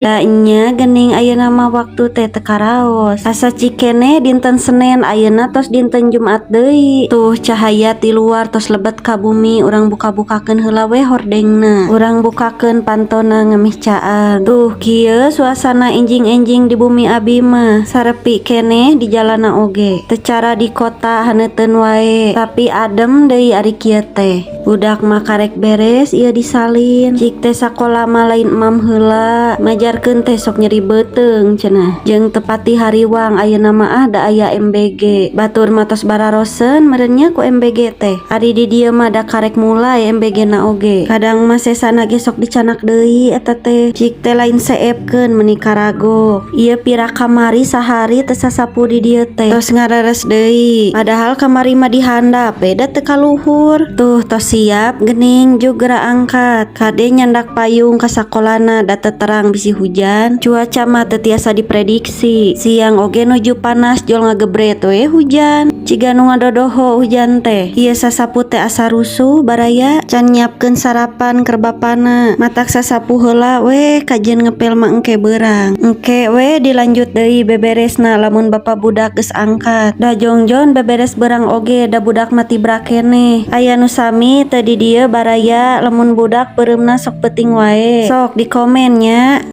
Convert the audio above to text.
Da nya geuning ayeuna mah waktu teh teu karaos. Asa cikeneh dinten Senen, ayeuna tos dinten Jumat deui. Tuh, cahaya ti luar tos lebet ka bumi. Urang buka-bukakeun heula we hordengna. Urang bukakeun pantona ngemih caan. Tuh, kieu suasana enjing-enjing di bumi abi mah. Sarepi keneh di jalanna oge. Teu cara di kota, haneuteun wae. Tapi adem deui ari kieu teh. Budak mah karek beres ieu disalin. Cik teh sakola mah lain emam heula. Majarkeun teh sok nyeri beuteung cenah. Jeung teu pati hariwang ayeuna mah ah, da aya MBG. Batur mah tos bararoseun meureun nya ku MBG teh. Ari di dieu mah da karek mulai MBG na oge. Kadang mah sesana ge sok dicanak deui eta teh. Cik teh lain seepkeun, meuni karago. Ieu pira kamari sahari teu sasapu di dieu teh. Tos ngareres deui. Padahal kamari mah di handap beda, teu ka luhur. Tuh, tos siap geuning, jug geura angkat. Kade nyandak payung ka sakolana, da teu terang bisi hujan. Cuaca mah teu tiasa diprediksi. Siang oge nuju panas, jol ngagebret we hujan. Ciga nu ngadodoho hujan teh. Ieu sasapu teh asa rusuh, baraya. Can nyiapkeun sarapan keur bapana. Matak sasapu heula we, kajeun ngepel mah engke beurang. Engke we dilanjut deui beberesna lamun bapa budak geus angkat. Da jongjon beberes beurang oge, da budak mah tibra keneh. Aya nu sami teu di dieu, baraya, lamun budak peureumna sok peuting wae? Sok di komen nya.